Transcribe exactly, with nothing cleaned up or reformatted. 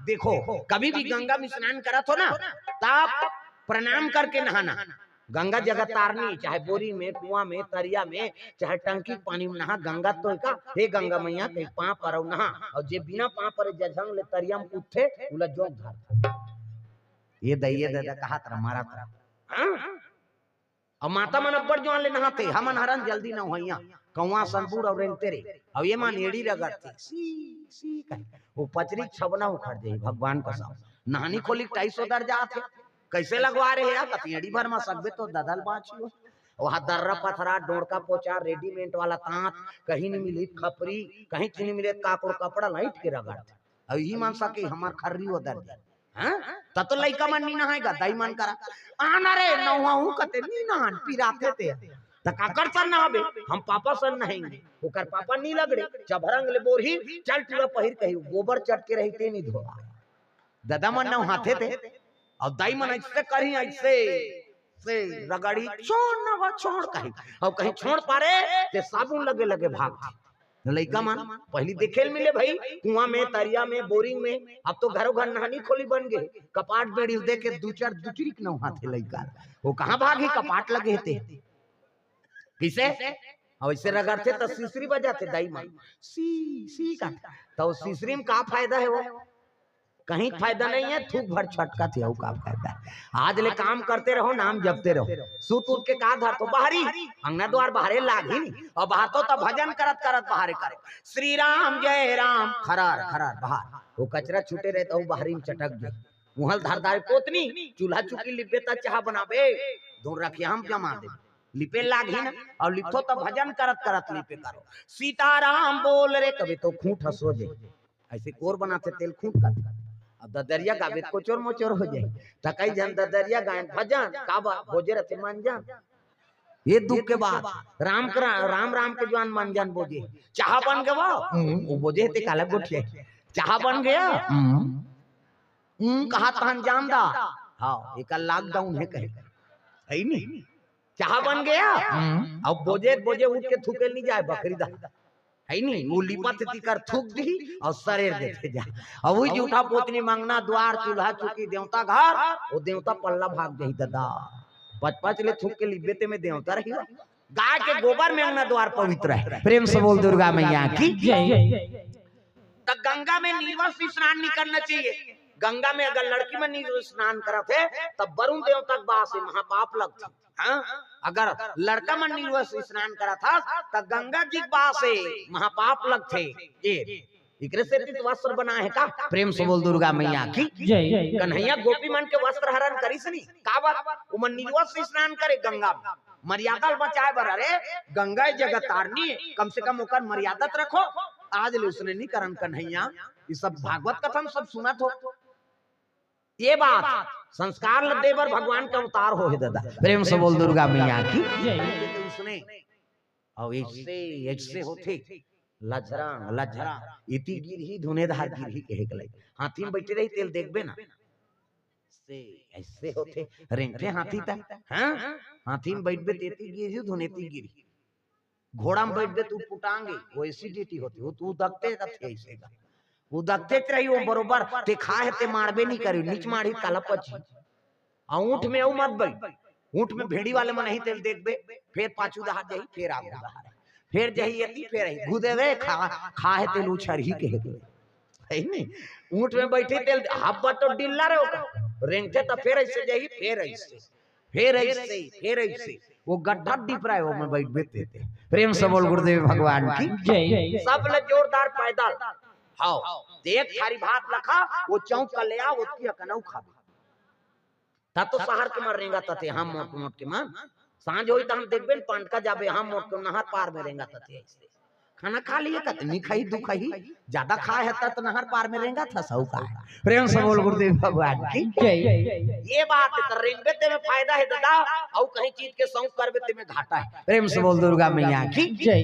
देखो, कभी भी गंगा में स्नान करत हो ना, तब प्रणाम करके नहाना। गंगा जगह तारनी, चाहे बोरी में, कुआं में, तरिया में, चाहे टंकी के पानी में नहा, गंगा तो का, हे गंगा मैया, कहीं पाँव परव नहा। अउ जे बिना पाँव परे जझंग ले तरिया में कूदथे, उला जोंक धरथे। ये दइये ददा कहत रह, मारत रह। हाँ? अउ माता मन अब्बड़ जुआर ले नहाथे, हमन हरन जल्दी नहवइया, कौआ संबूर अउ रेंगते रे, अउ ये मन एड़ी रगड़थे, सी, सी कहे, वो पचरी छबना उखड़ जाही, भगवान कसम। नहानी खोली के टाइस ओदर जात हे, कइसे लगवा रहे हे, कति एड़ी भर म सकबे तो ददल बाँची हो। वहाँ दर्रा पथरा, डोड़का पोचा, रेडीमेड वाला तांत, कहीं नहीं मिली खपरी, कहीं नहीं मिले काकड़ कपड़ा लाइट के रगड़थे। अउ इही मन सके हमर खर्री ओदर जाय। हाँ? त तो लइका मन नी नहाय गा, दाई मन करा। आना रे, नहवाहूँ कथे, नी नहान, पिराथे ते। त काकर सन नहाबे? हम पापा सन नहाएंगे। ओकर पापा नी लगड़े, चभरंग ले बोरही, चल टूरा पहिर कही, गोबर चट के रही ते नी धोवा। ददा मन नहाथे ते, अउ दाई मन अइसे करही, अइसे, से रगड़ही, छोड़ नहवा, छोड़ कही। अउ कहीं छोड़ पारे, ते साबुन लगे लगे भागथे। लइका मन पहिली देखे ल मिले भाई, कुआं में, तरिया में, बोरिंग में। अब तो घरों घर नहानी खोली बन गे, कपाट बेड़ी दे के दू चार दुचरी के नहाथे लइका। वो कहाँ भागही, कपाट लगे हे ते। कइसे? अउ अइसे रगड़थे त सिसरी बजाथे दाई मन, सी, सी करथे। त वो सिसरी में का फायदा हे वो? कहीं फायदा नहीं हे, थूक भर छटकथे, अउ का फायदा हे? आज ले काम करते रहो, नाम जपते रहो। सुत उठ के का धरथो? बाहरी, अंगना द्वार बाहरे लागही नी। अउ बाहर तो, तो भजन करत करत बाहरे करे, श्री राम जय राम, खरार खरार बाहर। वो कचरा छूटे रहे त वो बाहरी में चटक जाय। उहल धर धारे पोतनी, चूल्हा चुकी लिपबे त चाहा बनाबे, धुन रखिया हम जमा दे। लिपे लागही ना, अउ लिपथो त भजन करत करत लिपे करो। सीताराम बोल रे, कभी तो खूंट हंस हो जाय। अइसे कोर बनाथे तेल खूंट कथे। अब ददरिया गाबे त कोचोर मोचोर हो जाय। त कई झन ददरिया गायन भजन, काबर बोजे रथे मंजन। ये दुख के बात, राम के रा-, राम राम के जुआर मंजन बोजे। चाहा बन गे वो? हम्म, वो बोजे हे ते काला गोठिया। चाहा बन गे? हम्म। हम्म, कहा तहन जान दा। हाँ, एकर lockdown हे कहे। हे नी? चाहा बन गे? हम्म। अब बोजे, बोजे उठ के थूके ल नी जाय बखरी दा। हे नी? वो लिपथे तिकर थूक दिही अउ सरेर देथे जा। अउ वही जूठा पोतनी म अंगना द्वार, चूल्हा चुकी, देवता घर, वो देवता पल्ला भाग जाही ददा। पच पच ले थूक के लिपबे ते में देवता रही। गाय के गोबर में अंगना द्वार पवित्र हे। प्रेम से बोल दुर्गा मैया की जय। त गंगा में निर्वस्त्र स्नान नहीं करना चाहिए। गंगा में अगर लड़की मन निर्वस्त्र स्नान करत हे, तब वरुण देवता के बास हे, महापाप लगथे। हाँ? अगर लड़का मन निर्वस्त्र स्नान करत हस, त गंगा जी के बास हे, महापाप लगथे। ये, एकरे सेती त वस्त्र बनाय हे का? प्रेम से बोल दुर्गा मैया की जय। कन्हैया गोपी मन के वस्त्र हरण करिस नी, काबर? ओमन निर्वस्त्र स्नान करे गंगा में। मर्यादा ल बचाए बर, अरे, गंगा जगह तारनी, कम से कम ओकर मर्यादा त रखो। आज ले उसने नहीं करन कन्हैया, ये सब भागवत कथा में सब सुनत हो। ये बात संस्कार ल दे बर भगवान के अवतार हो हे ददा। प्रेम से बोल दुर्गा मैया की। उसने, अउ अइसे, अइसे होथे, लझरा, लझरा, इति गिरही धुनेधार गिरही कहे के लगे। हाथी में बइठे रही तेल देखबे ना, से अइसे होथे, रेंगथे हाथी त, हाँ? हाथी में बइठबे तेती गिरही धुनेती गिरही। घोड़ा में बइठबे त पुटांगे, वो acidity होथे, वो त उदकते रथे अइसे का। उदकते रही वो बरोबर, ते खाए हे ते माड़बे नहीं करी, नीच माड़ही काला पची। अउ ऊंट में अउ मत बइठ, ऊंट में भेड़ी वाले मन ही तेल देखबे, फेर पाछू दहार जाही, फेर आगू दहार, फेर जाही एती, फेर आही, घुदे रे, खा, खाए हे तेल उछरही कहे के। हे नहीं? ऊंट में बइठही तेल, हब्बा तो डिल्ला रे ओकर, रेंगथे त फेर अइसे जाही, फेर अइसे, फेर अइसे, फेर अइसे, वो गड्ढा डिपरा हे, वो में बइठबे तेते। प्रेम से बोल गुरुदेव भगवान की जय। सब ले जोरदार पैदल। हाँ, देख थारी भात लखा, वो चौक कर ले आ, ओतकी अकनऊ खाबे। त तो शहर के मन रेंगत हे, हम मोट मोट के मन। सांझ होही त हम देखबे न, पांटका जाबे, हम मोट के नहर पार में रेंगत हे अइसे। खाना खा लिए कत, नी खाही, दू खाही, ज्यादा खाए हे त, त नहर पार में रेंगत हे, सऊ का हे। प्रेम से बोल गुरुदेव भगवान की जय। ये बात हे, त रेंगबे ते में फायदा हे ददा, अउ कहीं चीज के शौक करबे ते में घाटा हे। प्रेम से बोल दुर्गा मैया की जय।